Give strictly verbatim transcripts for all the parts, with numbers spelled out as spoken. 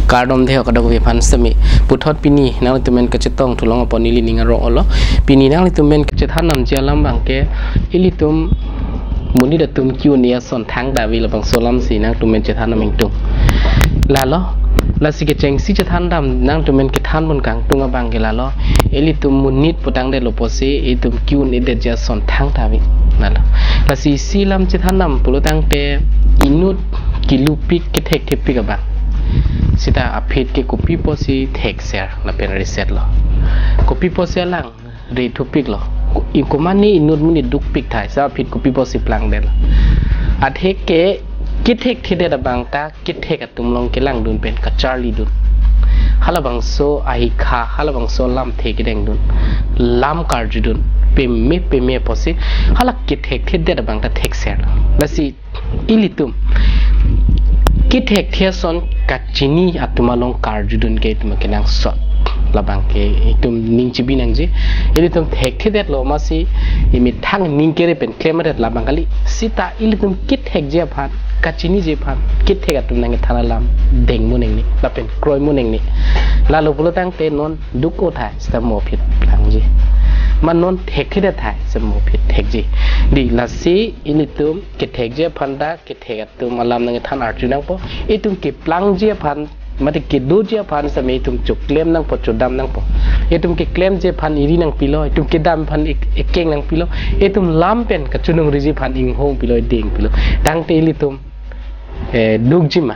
Kardom dei ho kadokave aphan sitame. Puthot pini nanglitum pen kachetong thulong apot neli ning arong-olo. Pini nanglitum pen kachethan damji alam abangke ilitum monit atum ke-un-e ason thangta ave, labangso alamsi nangtum pen chethan dam ingtung. Lalo, lasi kechengsi chethan dam nangtum pen kethan pon kangtung abangke lalo. Ilitum monit putangdetlo pusi itum ke-un-edetji ason thangta ave. Lalo. Lasi isi alam chethan dam pulo tangte inut kelupik kethekthepik abang. Seta aphi ke kopi pusi thekser lapen reset lo. Kopi pusi alang rethupiklo. Ko-, i komatne inut monit dukpik tahai, seta aphi kopi pusi plangdetlo. Atheke kethekthedet abang ta kethek atum along kelangdun pen kacharlidun. Halabangso ahikha, halabangso alamthe kedengdun. Lam karjudun. Peme peme pusi hala kethekthedet abang ta thekser. Lasi ilitum kethekthe ason kachini atum along karjudun ke itum kenangsot. Labangke itum ning chibi nangji. Ilitum thekthedetlo amatsi imethang ning kere pen klemdet labang kali. Seta ilitum kethekji aphan, kachiniji aphan, kethek atum nangkethan alam dengmo nangne, lapen kroimo nangne. Lalo pulo tangte non duk-o tahai, seta mo aphi plangji. Ma non thekthedet tahai, seta mo aphi thekji. Dei, lasi ilitum kethekji aphan ta kethek atum alam nangkethan arju nangpo. Itum keplangji aphan, mate kedoji aphan sitame itum choklem nangpo, chodam nangpo. Itum keklemji aphan eri nangpilo, itum kedam aphan ek-, ekeng nangpilo. Itum lam pen kachinungriji aphan inghong pilo, edeng pilo. Tangte ilitum, eh, dukji ma?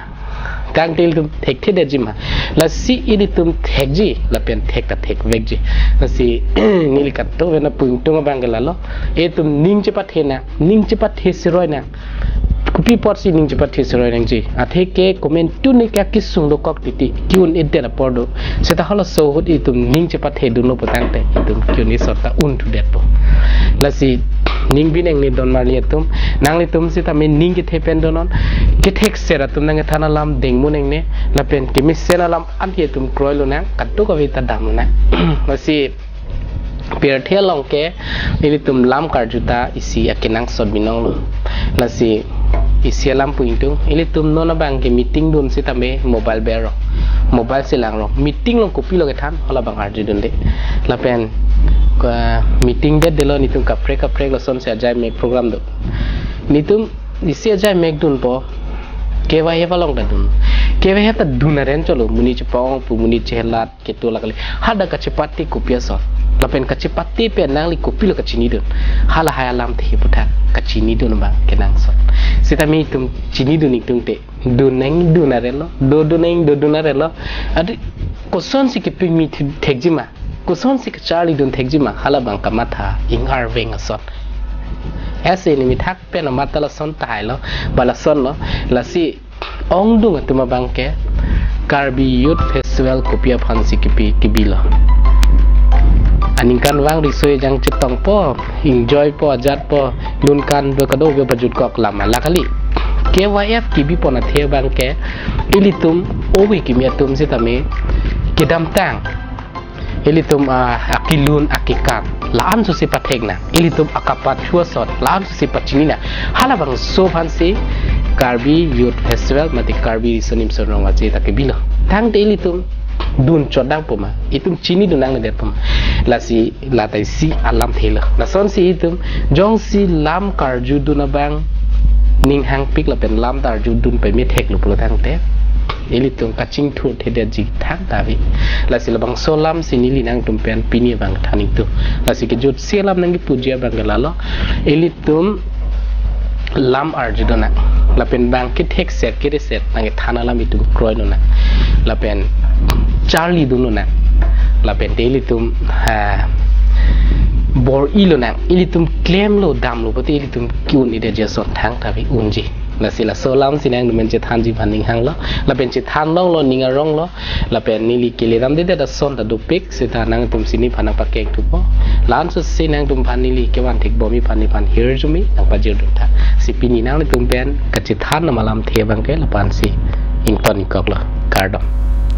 Tangte ilitum thekthedetji ma? Lasi ilitum thekji, lapen thek ta thekvekji. Lasi neli kadokave aphan pu ingtung abangke lalo. Itum ning chepathe nang, ning chepathe seroi nang. Kopi apotsi ning chepathe seroi nangji? Atheke komantu ne kya kesung dokok titi, ke-un-edet apor do. Seta halaso ahut itum ning chepathedunlo putangte itum ke-un-e ason ta unthudetpo. Lasi ning bi nangne don marli atum, nanglitum sitame ning kethe pen donon. Kethekser atum nangkethan alam dengmo nangne, lapen kemesen alam anke itum kroilo nang, kadokave ta damlo nang. Lasi pirthe along ke ilitum lam karju ta isi akenangsot binonglo. Lasi isi alam pu ingtung, ilitum non abangke meeting dun sitame mobile berong, mobile si langrong. Meeting along kopilo kethan, halabang arjudunde. Lapen ka meeting det detlo, netum kaprek kaprek lasonsi ajai mek program do. Netum isi ajai mek dunpo, K Y F along ta dun. K Y F ta dun aren cholo, monit chepong pu, monit chehelat ketu lakali. Hadak kachepate kopi ason? Lapen kachepate pen nangli kopilo kachinidun? Halahai alamthe aputhak kachinidun abang kenangsot. Sitame itum chinidun ingtungte, dun nang dun arelo, dodun nang dodun arelo. Adi, kosonsi kepimi thekji ma? Kosonsi kacharlidun thekji ma? Halabang kamatha ing-arveng ason. Ese ne methak pen amatha lason tahailo, ba lasonlo. Lasi ongdung atum abangke Karbi Youth Festival kopi aphansi kepi kebilo? Aningkanvang riso ejang chetongpo, enjoypo, ajatpo, dunkan do, kadokave pajutkok alam ma? La kali. K Y F kebipon athe abangke ilitum ove kimi atum sitame kedamtang, ilitum, ah, akelun akekan la-an sosi pathek nang, ilitum akapachu ason la-an sosi pachini nang. Halabangso aphansi Karbi Youth Festival mate Karbi Riso Nimso Rong Aje ta kebilo. Tangte ilitum dun chodangpo ma? Itum chinidun nangledetpo ma? Lasi la ta isi alamthelo. Lasonsi itum jongsi lam karjudun abang ning hangpik lapen lam ta arjudun pemetheklo pulo tangte, ilitum kachingthurthedetji thangta ave. Lasi labangso alamsi neli nangtum pen pini abang than ingtung. Lasi kejutsi alam nangkipuji abangke lalo, ilitum lam arjudun nang, lapen bang kethekser kereset nangkethan alam itum kroidun nang, lapen charlidun nang, lapen te ilitum, ha, bor-ilo nang, ilitum klemlo damlo pulote ilitum ke-un-edetji ason thangta ave, unji. Lasi laso alamsi nangtum pen chethanji aphan ning hanglo, lapen chethan longlo, ning aronglo, lapen neli keledamdedet ason ta dopik, seta nangtumsi nephan nangpakeng thupo. La-an sosi nangtumphan neli kevan thekbomji aphan nephan hirjume nangpajirdun tha. Si pini nanglitum pen kachethan dam alamthe abangke lapu-ansi ington ingkoklo. Kardom.